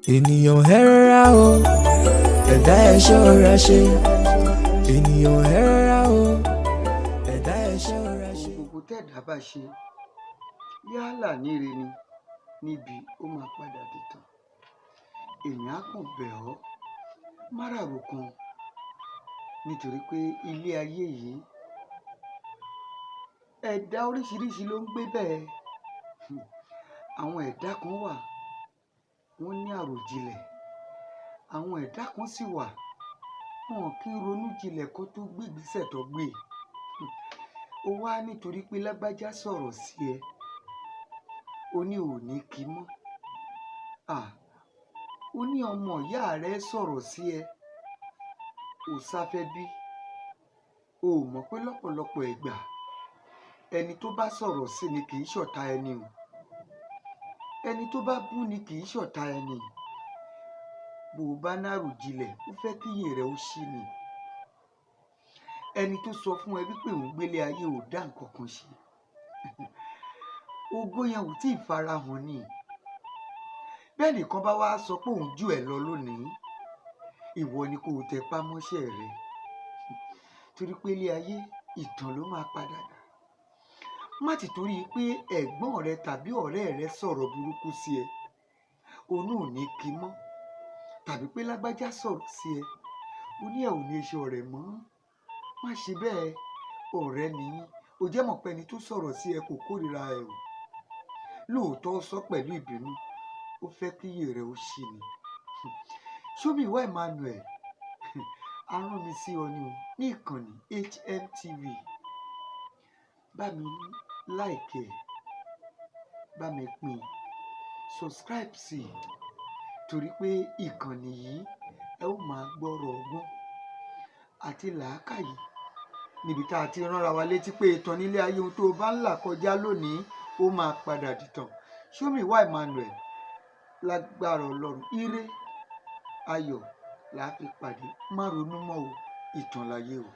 Ènìyàn ẹ rọra o, ẹ̀dá ẹ ṣọ́ra ṣe. Ènìyàn ẹ rọra o, ẹ̀dá ẹ ṣọ́ra ṣe. Ohun gbogbo tẹ́ẹ̀dá bá ṣe, yálà níre ni níbi, ó máa padà dìtàn. Èmi á kàn bẹ̀ ọ́ márààrò kan, nítorí pé ilé ayé yìí, ẹ̀dá oríṣiríṣi ló ń gbé bẹ́ẹ̀. Àwọn ẹ̀dá kan wà, wọ́n ní àròjinlẹ̀. Àwọn ẹ̀dá kan sì wà, wọn kì í ronú jinlẹ̀ kó tó gbé ìgbésẹ̀ tó gbé. Ó wá nítorí pé lágbájá sọ̀rọ̀ sí ẹ, o ní ò ní kí mọ́. Ó ní ọmọ ìyá rẹ sọ̀rọ̀ sí ẹ, ò sáfẹ́ bí. O ò mọ̀ pé lọ́pọ̀lọpọ̀ ìgbà, ẹni tó bá sọ̀rọ̀ sí ni kì í ṣọ̀tá ẹni o. Ẹni tó bá bú ni kì í ṣọ̀tá ẹni. Bó o bá náròjinlẹ̀, ó fẹ́ kíyè rẹ ó ṣí ni. Ẹni tó sọ fún ẹ wípé òun gbélé ayé ò dá nǹkan kan ṣe, ògo yẹn ò tí ì farahàn ni. Bẹ́ẹ̀ nìkan bá wá sọ pé òun jù ẹ́ lọ lónìí, ìwọ ni kó o tẹpá mọ́ṣẹ́ rẹ. Torí pé ilé ayé, ìtàn ló máa padà dà. Má ti torí pé ẹ̀gbọ́n rẹ tàbí ọ̀rẹ́ rẹ sọ̀rọ̀ burúkú sí ẹ, òun náà ò ní kí mọ́. Tàbí pé lágbájá sọ̀rọ̀ sí ẹ, o ní ẹ ò ní ṣe ọ̀rẹ́ mọ́. Má ṣe bẹ́ẹ̀, ọ̀rẹ́ ni yín. O jẹ́ mọ̀ pé ẹni tó sọ̀rọ̀ sí ẹ kò kórìíra ẹ o. Lóòótọ́ ó sọ pẹ̀lú ìbínú, ó fẹ́ kíyè rẹ ó ṣí ni. Ṣómìwá Emmanuel, a rán mi sí ọ ni o ní ìkànnì HMTV. Bá mi like ẹ̀, bá mi pín, subscribe sí i, torí pé ìkànnì yìí, ẹ ó máa gbọ́rọ̀ ọgbọ́n àti làákàyè níbi tá a ti ránra wa létí pé ìtàn nílé ayé. Ohun tó o bá ń là kọjá lónìí, ó máa padà dìtàn. Ṣómìwá Emmanuel, lágbára Ọlọ́run, ire ayọ̀ là á fi pàdé. Má ronú mọ́ o, ìtàn láyé o.